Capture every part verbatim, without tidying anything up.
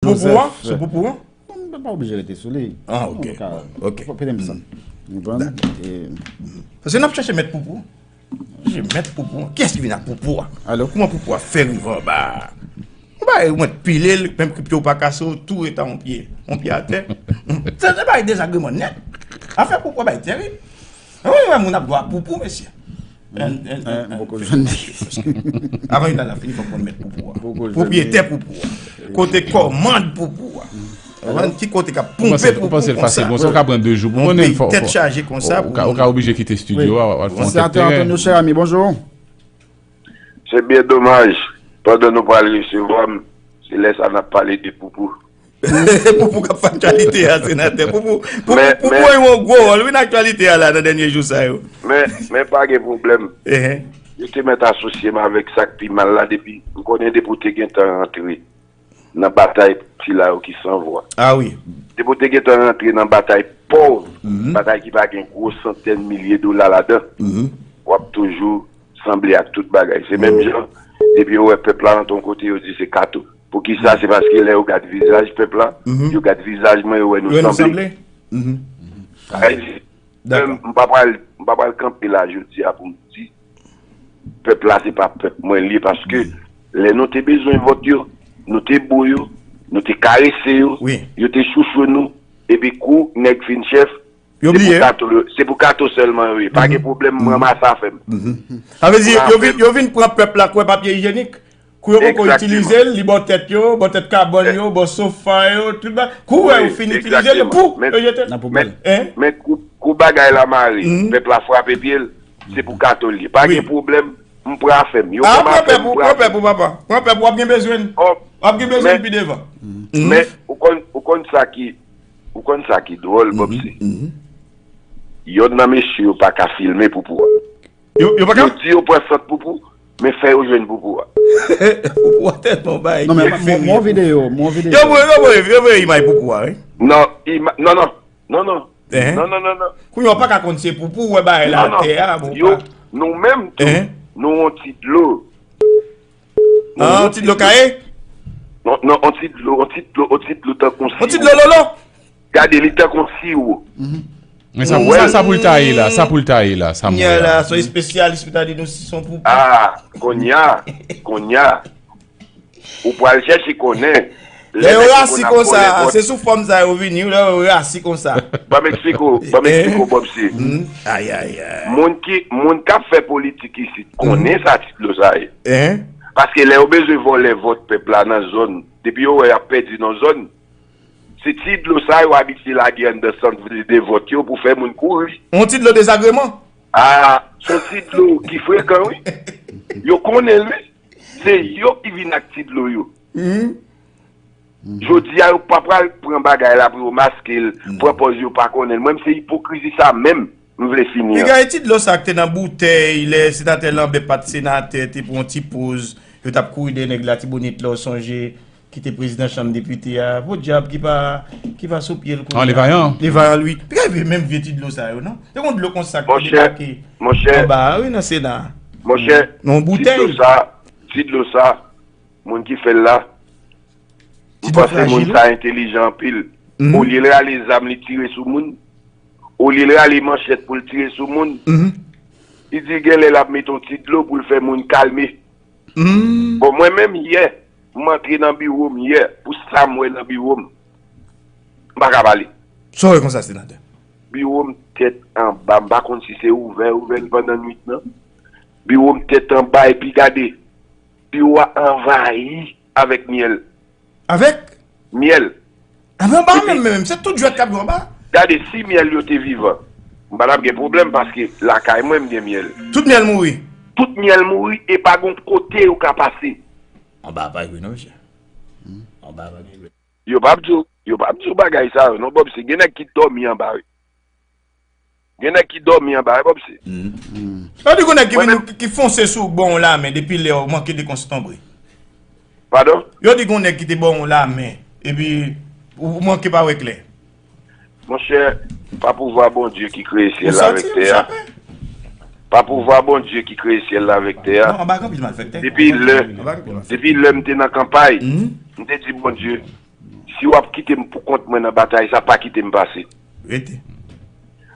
Poupou an? Sou poupou an? Mwen pa oblije rete sou li. Ah, ok. Bon, ok. Pete m sa. Ou konprann? Paske n ap chèche mèt poupou. Chèche mèt poupou an. Kiyès ki vin ak poupou a? Alo? Kouman poupou a fè rive anba a? Ou pa wè mwen pile l, menm kripto ou pa kase, ou tou rete yon pye, yon pye atè. Se se bagay dezagreman nèt. Afè poupou a bagay terib. Mwen wè moun ap dwa poupou, mesye. Mwen poko jwenn li. Avan yon dal ap fini, fòk mwen met poupou a. Pwopriyetè poupou a. Kote kòmand poupou a. Ki kote k ap ponpe poupou konsa? Bon, sa ka pran de jou pou konnen. Tèt chaje konsa. Ou ka oblije kite estidyo a, w al fè yon tèt teren. Antonio Cherami, bonjou. Se byen domaj, pandan nou pral resevwa m, se lè sa n ap pale de poupou. Poupou k ap fè aktyalite a, senatè. Poupou, poupou, poupou a yon gwo wòl, wi, nan aktyalite a la, nan dènye jou sa yo. Men, men pa gen pwoblèm. Yo te mèt asosye m avèk sa k pi mal la depi, m konnen depi w te gentan rantre nan batay ti la yo ki san vwa. Ah wi. Depi w te gentan rantre nan batay pòv, batay ki pa gen gwo santèn milye dola ladan, w ap toujou sanble ak tout bagay. Se menm jan, depi yo wè pèp la rantre yon kote, yo di se kato. Poukisa? Se paske lè yo gad vizaj pèp la, yo gad vizaj mwen, yo wè nou sanble. Sa vle di, m pa pral, m pa pral kanpe la jodi a pou m di pèp la se pa pèp mwen li, paske lè nou te bezwen vòt yo, nou te bo yo, nou te karese yo, yo te chouchou nou, epi kou nèg fin chèf, se pou kato, se pou kato sèlman yo ye. Pa gen pwoblèm, m ranmase afè m. Sa vle di, yo vin, yo vin pran pèp la kwè papye ijyenik. Kou yo poko itilize l, li bò tèt yo, bò tèt kabòn yo, bò sofa yo, tout bagay. Kou wè yo fin itilize l, pou yo jete l. Men kou bagay la mare, pèp la frape pye l, se pou kato l ye. Pa gen pwoblèm, m pran afè m. Yo pran m afè m, m pran afè m. Pran pèp ou, papa. Pran pèp ou, w ap gen bezwen l. W ap gen bezwen l pi devan. Men, ou konn, ou konn sa ki, ou konn sa ki dwòl, Bobsy? Yonn nan mesye yo pa ka filme poupou a. Yo, yo pa ka? Yo di yo pran sant poupou, men fè yo jwenn poupou a. Poupou a tèlman bay. Non, men mwen videyo, mwen videyo. Yo voye, yo voye, yo voye imaj poupou a, wi. Non, ima, non, non, non, non. Non, non, non, non. Kounye a w pa ka konn se poupou, ou wè bagay la atè a, bon. Yo, nou menm tou, nou yon ti dlo. Ah, yon ti dlo kaye? Non, non, yon ti dlo, yon ti dlo, yon ti dlo tankou si. Yon ti dlo lolo? Gade, li tankou siwo. Men sa, sa, sa pou l ta ye la, sa pou l ta ye la, sa m wè la. Se yon espesyalis pou ta di nou si se yon poupou. Ah, kounye a, kounye a. Ou pral chèche konnen. Lè yo rasi konsa, se sou fòm sa yo vini, lè yo rasi konsa. Ban m eksplike w, ban m eksplike w, Bobsy. Ay, ay, ay. Moun ki, moun k ap fè politik isit konnen sa ti dlo sa ye. Paske lè yo bezwen vòlè vòt pèp la nan zòn, depi yo wè y ap pèdi nan zòn, se ti dlo sa yo abitye lage anndan sant de vòt yo pou fè moun kouri. Yon ti dlo dezagreman. Ah, se yon ti dlo ki frekan, wi. Yo konnen l, wi. Se yo ki vin ak ti dlo yo. Jodi a, yo pa pral pran bagay la pou yo maske l, pran pòz yo pa konnen l. Mwen, m se ipokrizi sa menm m vle fini an. Piga e ti dlo sa k te nan boutèy lè senatè Lanbè pa t senatè, te pran yon ti poz, yo t ap kouri dèyè nèg Latibonit la, w sonje, ki te prezidan chanm depite a, podyab ki pa, ki pa sou pye l kounye a. An, li vayan. Li vayan, wi. Piga e vye, menm vye ti dlo sa yo, non? Te gon dlo konsa ki te debake anba a, wi, nan Sena. Monchè, ti dlo sa, ti dlo sa, moun ki fè l la, m panse moun sa entelijan anpil. Olye l rale zam li tire sou moun, olye l rale manchèt pou l tire sou moun, li di genlè l ap mete yon ti dlo pou l fè moun kalme. Bon, mwen menm yè, m antre nan biwo m yè, pou sa m wè nan biwo m, m pa ka pale. Sa w wè konsa, senatè? Biwo m tèt anba, m pa konn si se ouvè, ouvè l pandan nwit nan. Biwo m tèt anba, epi gade, biwo a anvayi avèk myèl. Avèk? Myèl. Anba menm, menm, se tout jwèt k ap jwe anba. Gade, si myèl yo te vivan, m pa t ap gen pwoblèm, paske lakay mwen, m gen myèl. Tout myèl mouri? Tout myèl mouri, e pa gon kote yo ka pase. Anba a pa jwe non, mesye. Anba a pa gen jwe. Yo p ap di w, yo p ap di w bagay sa yo non, Bobsy. Gen nèg ki dòmi anba, wi. Gen nèg ki dòmi anba, wi, Bobsy. Sa di gon nèg ki vin, ki fonse sou w, ba w lamen depi lè w manke de konstonbre. Padon? Yo di gon nèg ki te ba w lamen, epi ou manke pa wè klè. Monchè, pa pouvwa Bondye ki kreye syèl la avèk tè a. Pa pouvwa Bondye ki kreye syèl la avèk tè a. Depi lè, depi lè m te nan kanpay, m te di Bondye, Si w ap kite m pou kont mwen nan batay sa, pa kite m pase. Rete.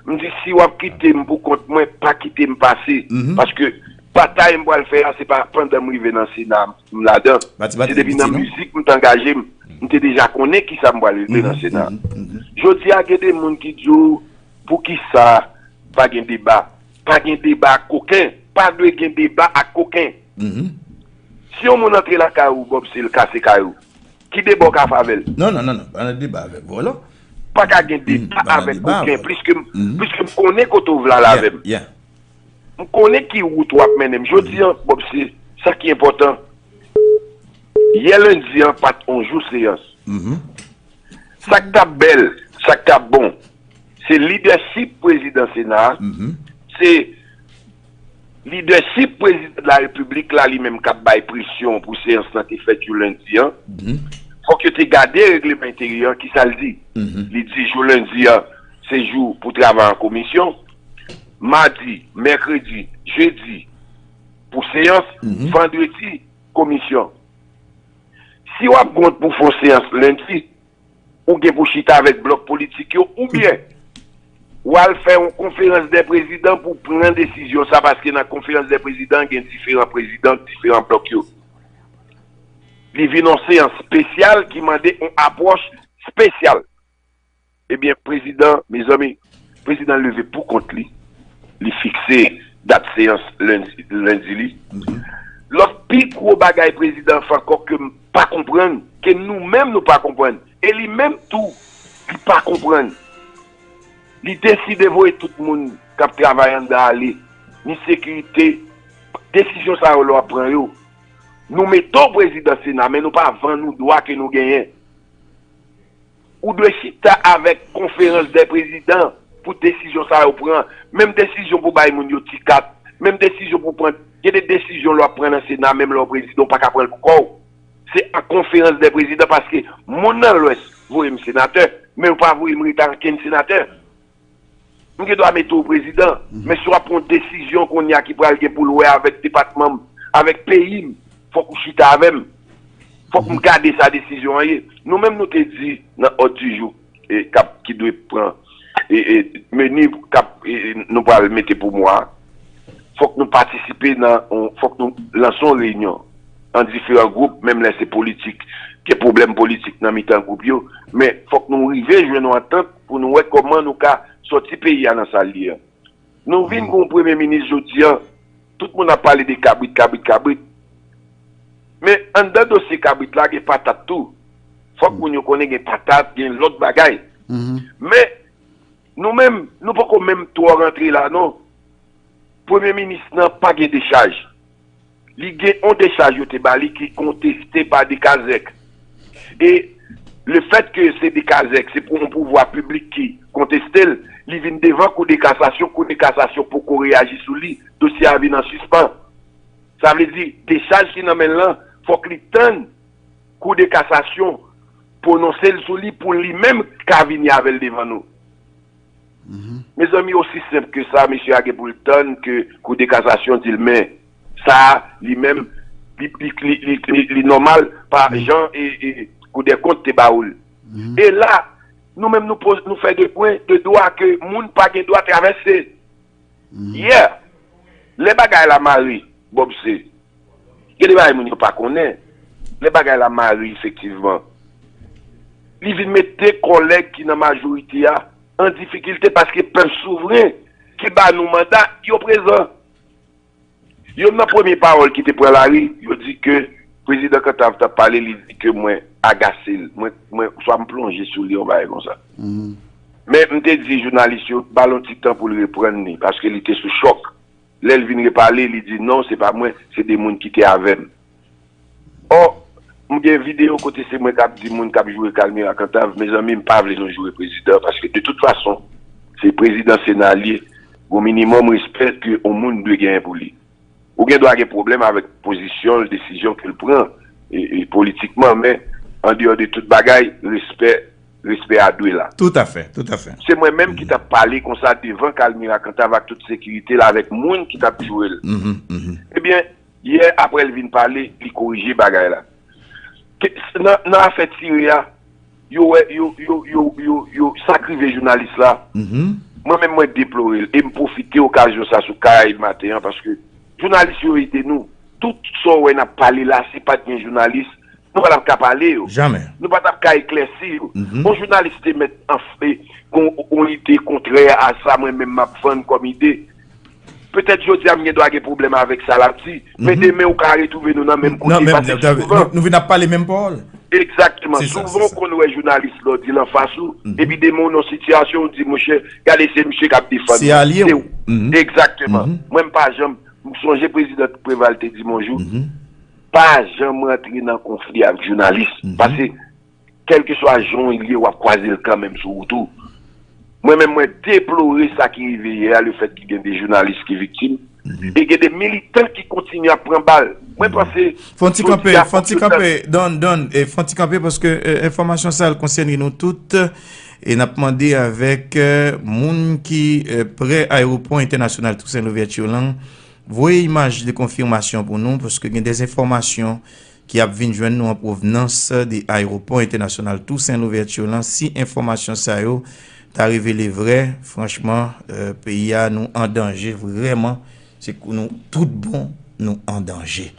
M di, si w ap kite m pou kont mwen, pa kite m pase. Paske batay m pral fè a, se pa pandan m rive nan Sena m ladan. Se depi nan mizik m t angaje m. M te deja konnen kisa m pral rive nan Sena. Jodi a, gen de moun ki di w, poukisa pa gen deba? Pa gen deba ak koken. Pa dwe gen deba ak koken. Si yon moun antre lakay ou, Bob, se l kase kay ou. Ki deba w ka fè avè l? Non, non, non, non. Pa nan deba avèk vòlò. Pa ka gen deba avèk koken. Pliske m, pliske m konnen kote w vle al avè m. M konnen ki wout w ap mennen m. Jodi a, Bob, se sa ki enpòtan. Yè lendi an pa t on jou seyans. Sa k t ap bèl, sa k t ap bon, se lidèchip prezidan Sena a, se lidèchip prezidan de la repiblik la li menm k ap bay presyon pou seyans lan te fèt jou lendi an. Fòk yo te gade regleman enteryè an, kisa l di. Li di jou lendi an, se jou pou travay an komisyon. Madi, mèkredi, jedi, pou seyans, vandredi, komisyon. Si w ap gont pou fè yon seyans lendi, ou gen pou chita avèk blòk politik yo, oubyen w al fè yon konferans dè prezidan pou pran desizyon sa, paske nan konferans dè prezidan, gen diferan prezidan, diferan blòk yo. Li vin yon seyans espesyal ki mande yon apwòch espesyal. Ebyen, prezidan, mezanmi, prezidan leve pou kont li. Li fikse dat seyans lendi, lendi li. Lòt pi gwo bagay prezidan fè ankò ke m pa konprann, ke nou menm nou pa konprann, e li menm tou, li pa konprann. Li deside voye tout moun k ap travay anndan ale, ni sekirite. Desizyon sa yo lè w ap pran yo, nou mete w prezidan Sena, men nou pa vann ou dwa ke nou genyen. Ou dwe chita avèk konferans dè prezidan pou desizyon sa yo pran. Menm desizyon pou bay moun yo ti kat, menm desizyon pou pran, gen de desizyon lè w ap pran nan Sena, menm lè w prezidan, ou pa ka pran l pou kò w. Se an konferans dè prezidan, paske moun nan Lwès voye m senatè, men yo pa voye m ret ankenn senatè. M gen dwa mete w prezidan, men si w ap pran yon desizyon kounye a ki pral gen pou l wè avèk depatman m, avèk peyi m, fòk ou chita avè m. Fòk m gade sa desizyon an ye. Nou menm nou te di nan òd di jou, e, k ap, ki dwe pran, e, e, meni k ap, e, e, nou pral mete pou mwa a. Fòk nou patisipe nan, on, fòk nou lanse yon reyinyon an diferan gwoup, menm lè se politik, gen pwoblèm politik nan mitan gwoup yo, men fòk nou rive jwenn yon antant pou nou wè kòman nou ka sòti peyi a nan sa l ye a. Nou vin gen yon premye minis jodi a, tout moun ap pale de kabrit, kabrit, kabrit. Men anndan dosye kabrit la, gen patat tou. Fòk moun yo konnen gen patat, gen lòt bagay. Men, nou menm, nou poko menm twò rantre la, non. Premye minis nan pa gen dechaj. Li gen yon dechaj yo te ba li ki konteste pa De Kazèk. E lefètke se De Kazèk, se pou yon pouvwa piblik ki konteste l, li vin devan Kou de Kasasyon, Kou de Kasasyon poko reyaji sou li, dosye a vin an sispan. Sa vle di, dechaj ki nan men l lan, fòk li tann Kou de Kasasyon pwononse l sou li pou li menm ka vini avè l devan nou. Mezanmi, osi senp ke sa, mesye a gen pou l tann ke Kou de Kasasyon di l, men sa a, li menm, li, li, li, li, li, li nòmal pa jan e, e Kou dè Kont te ba ou l. E la, nou menm nou poz, nou fè de pwen de dwa ke moun pa gen dwa travèse. Yè, lè bagay la mare, Bob, se, gen de bagay moun yo pa konnen. Lè bagay la mare, efektivman, li vin mete kòlèg ki nan majorite a an difikilte paske pèp souvren ki ba nou manda, yo prezan. Youn nan premye pawòl ki te pran lari, yo di ke prezidan Kantav t ap pale, li di ke mwen agase l. Mwen, mwen, swa m plonje sou li, yon bagay konsa. Men m te di jounalis yo, ba l yon ti tan pou l reprann li, paske li te sou chòk. Lè l vin repale, li di, non, se pa mwen, se de moun ki te avè m. Ò, m gen videyo kote se mwen k ap di moun k ap joure Kalmira Kantav, mezanmi, m pa vle nou joure prezidan, paske de tout fason, se prezidan Sena l ye, gon minimòm respè ke yon moun dwe genyen pou li. Ou gen dwa gen pwoblèm avèk pozisyon l, desizyon ke l pran, e, e politikman, men, andeyò de tout bagay, respè, respè a dwe la. Toutafè, toutafè. Se mwen menm ki t ap pale konsa devan Kalmira Kantav ak tout sekirite l, avèk moun ki t ap joure l. Ebyen, yè, apre l vin pale, li korije bagay la. Ke, nan, nan afè tire a, yo wè, yo, yo, yo, yo, yo, sa k rive jounalis la, mwen menm mwen deplore l. E m pwofite okazyon sa sou Karayib Maten an, paske jounalis yo ede nou. Tout sa w wè n ap pale la, si pa t gen jounalis, nou pa t ap ka pale yo. Jamè. Nou pa t ap ka eklèsi yo. Yon jounalis te mèt anfle kon yon lide kontrè a sa mwen menm m ap vann kòm ide. Petèt jodi a m gen dwa gen pwoblèm avèk sa l ap di, men demen ou ka retwouve nou nan menm kote, paske souvan, nou, nou vin ap pale menm pawòl. Egzakteman. Souvan ou konn wè jounalis la, w di l anfas ou, epi demen w nan sitiyasyon, ou di, monchè, gade se misye k ap defann mwen. Se alye w. Egzakteman. Mwen m pa janm, m sonje prezidan Preval te di m yon jou, pa janm rantre nan konfli ak jounalis. Paske kèlkeswa jan w ye, w ap kwaze l kanmenm sou wout ou. Mwen menm, mwen deplore sa ki rive yè a, lefèt ke gen de jounalis ki viktim, e gen de militan ki kontinye ap pran bal. Mwen panse, fon ti kanpe, fon ti kanpe, Don, Don, e fon ti kanpe, paske e, enfòmasyon sa a konsène nou tout, e n ap mande avèk e, moun ki e, prè ayewopò entènasyonal Toussaint Louverture lan, voye imaj de konfimasyon pou nou, paske gen de enfòmasyon ki ap vin jwenn nou an pwovnans de ayewopò entènasyonal Toussaint Louverture lan. Si enfòmasyon sa yo ta revele vrè, franchman, e, peyi a nou an danje vrèman. Se kou nou tout bon, nou an danje.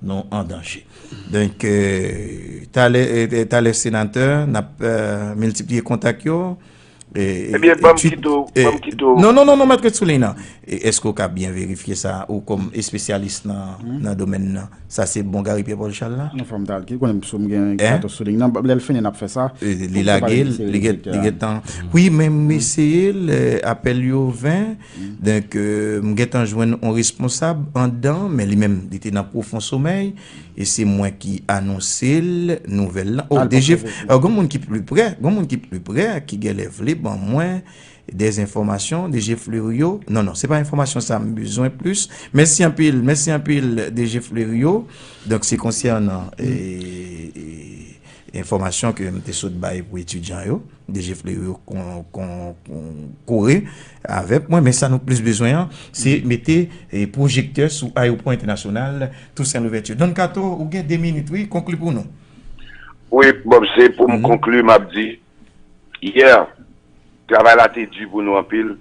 Nou an danje. Donk, e, talè, e, e, talè senatè, n ap e, miltipliye kontak yo. E, e, Ebyen, ban m kite w, ban m kite w. Non, non, non, non, mèt ret sou liy nan. E, èske w ka byen verifye sa, ou kòm espesyalis nan, nan domèn nan? Sa se bon Gary Pierre Paul Charles la? Non, fò m ta al ki konnen si m gen kato sou liy nan. Lè l fini, n ap fè sa. E, li lage l, li gen, li gen tan. Wi, men m eseye l, e, apèl yo ven. Donk, e, m gentan jwenn yon responsab anndan, men li menm, li te nan pwofon somèy. E se mwen ki anonse l nouvèl lan. O, D G, e, gen moun ki pli prè, gen moun ki pli prè, ki genlè vle ban mwen de enfòmasyon, D G Fleuriot. Non, non, se pa enfòmasyon sa m bezwen plis. Mèsi anpil, mèsi anpil, D G Fleuriot. Donk, se konsènan e, e, enfòmasyon ke m te sot bay pou etidyan yo. D G Fleuriot kon, kon, kon, kore avèk mwen, men sa nou plis bezwen an, se mete e, pwojektè sou ayewopò entènasyonal Toussaint Louverture. Don Kato, ou gen de minit, wi, konkli pou nou. Wi, Bob, se pou m konkli, m ap di, yè, travay la te di pou nou anpil.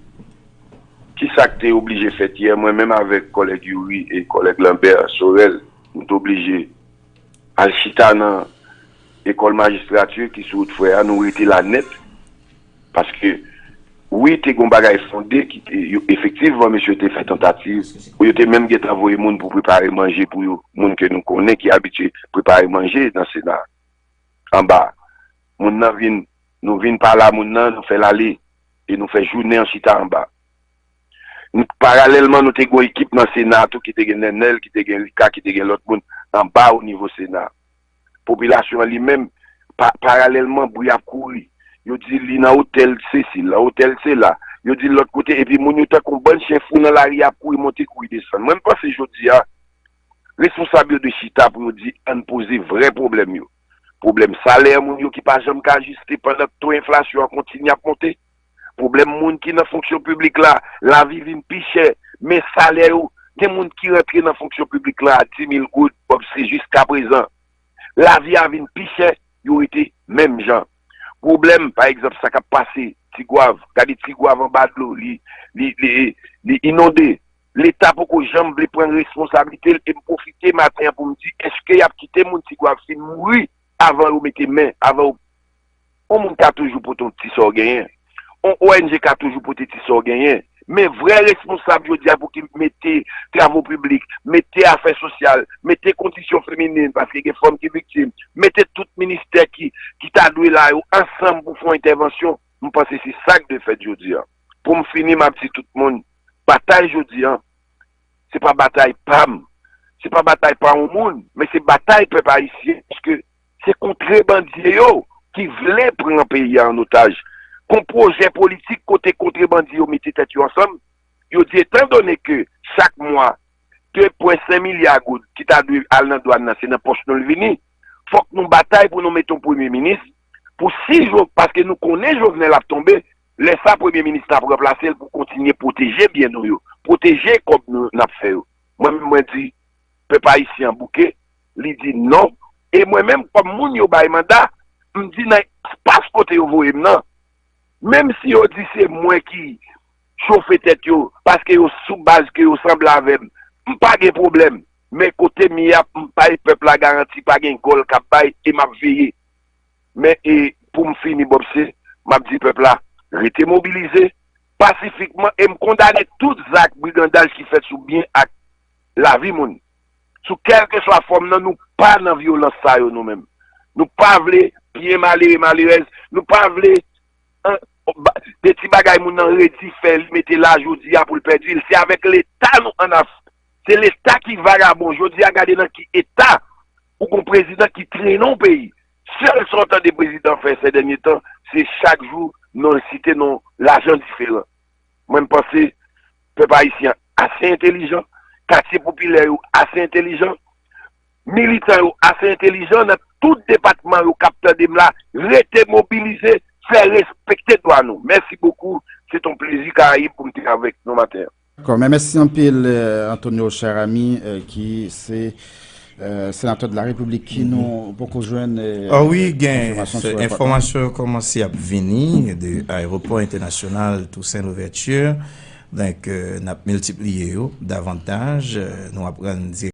Kisa k te oblije fèt yè? Mwen menm avèk kòlèg Youri e kòlèg Lambert Sorel, nou te oblije al chita nan ekòl majistrati ki sou wout Frè a, nou rete la nèt. Paske, wi, te gen yon bagay fonde ki te, yo, efektivman, mesye te fè tantativ, pou yo te menm gentan voye moun pou prepare manje pou yo, moun ke nou konnen ki abitye prepare manje nan Sena, anba. Moun nan vin, nou vin pale a moun nan, nou fè l ale, e nou fè jounen an chita anba. Paralèlman, nou te gen yon ekip nan Sena tou ki te gen Nènèl, ki te gen Rika, ki te gen lòt moun anba o nivo Sena. Popilasyon an li menm, pa, paralèlman, bri ap kouri. Yo di li nan otèl sesi, nan otèl sela. Yo di l lòt kote, epi moun yo tankou bann chen fou nan lari ap kouri monte, kouri desann. Mwen, m panse jodi a, responsab yo dwe chita pou yo di, ann poze vrè pwoblèm yo. Pwoblèm salè moun yo ki pa janm ka ajiste pandan to enflasyon an kontinye ap monte. Pwoblèm moun ki nan fonksyon piblik la, lavi vin pi chè, men salè yo, gen moun ki rantre nan fonksyon piblik la a di mil goud, Bob, se jiskaprezan. Lavi a vin pi chè, yo rete menm jan. Pwoblèm, pa egzanp, sa k ap pase Tigwav, gade Tigwav anba dlo, li, li, li, li inonde. Leta poko janm vle pran responsablite l, e m pwofite maten an pou m di, èske y ap kite moun Tigwav fin mouri avan yo mete men, avan yo, yon moun ka toujou pote yon ti sa w genyen. Yon O N G ka toujou pote ti sa w genyen. Men vrè responsab jodi a pou ki mete travo piblik, mete afè sosyal, mete kondisyon feminen, paske gen fanm ki viktim, mete tout ministè ki, ki ta dwe la yo ansanm pou fè yon entèvansyon, m panse se sa k dwe fèt jodi a. Pou m fini, m ap di tout moun, batay jodi a, se pa batay pa m, se pa batay pa yon moun, men se batay pèp ayisyen, paske se kontrebandye yo ki vle pran peyi a an otaj. Gon pwojè politik kote kontrebandye yo mete tèt yo ansanm, yo di etandone ke chak mwa de pwen senk milya goud ki ta dwe al nan dwàn nan, se nan pòch nou l vini, fòk nou batay pou nou mete yon premye minis, pou si Jo-, paske nou konnen Jovenel ap tonbe, lè sa premye minis la ap ranplase l pou kontinye pwoteje byen nou yo, pwoteje kòb nou n ap fè yo. Mwen menm mwen di, pèp ayisyen an bouke, li di non. E mwen menm, kòm moun yo bay manda, m di nan espas kote yo voye m nan. Menm si yo di se mwen ki chofe tèt yo, paske yo sou baz ke yo sanble avè m, m pa gen pwoblèm. Men kote m ye a, m bay pèp la garanti, pa gen gòl k ap bay, e m ap veye. Men, e, pou m fini, Bob, se, m ap di pèp la, rete mobilize, pasifikman, e m kondane tout zak brigandaj ki fèt sou byen ak lavi moun. Sou kèlkeswa fòm nan, nou pa nan vyolans sa yo nou menm. Nou pa vle byen malere, malerèz, nou pa vle, an, ba- de ti bagay moun nan redi fè, li mete la jodi a pou l pèdi l. Se avèk Leta nou ann afè. Se Leta ki vagabon. Jodi a, gade nan ki eta ou gon prezidan ki trennen yon peyi. Sèl sa w tande prezidan fè sè dènye tan, se chak jou non l site non lajan diferan. Mwen, m panse pèp ayisyen an ase entelijan, katye popilè yo ase entelijan, militan yo ase entelijan nan tout depatman yo k ap tande m la, rete mobilize, fè respekte dwa nou. Mèsi bokou, se t on plezi Karayib pou m te avèk nou maten an. Dakò, men mèsi anpil, euh, Antonio Charamy, euh, ki se, euh, senatè de la Repiblik ki nou poko jwenn, euh, Ah wi, gen konfimasyon sou enfòmasyon yo kòmanse ap vini de ayewopò entènasyonal Toussaint Louverture. Donk, euh, n ap miltipliye yo davantaj. Euh, nou ap rann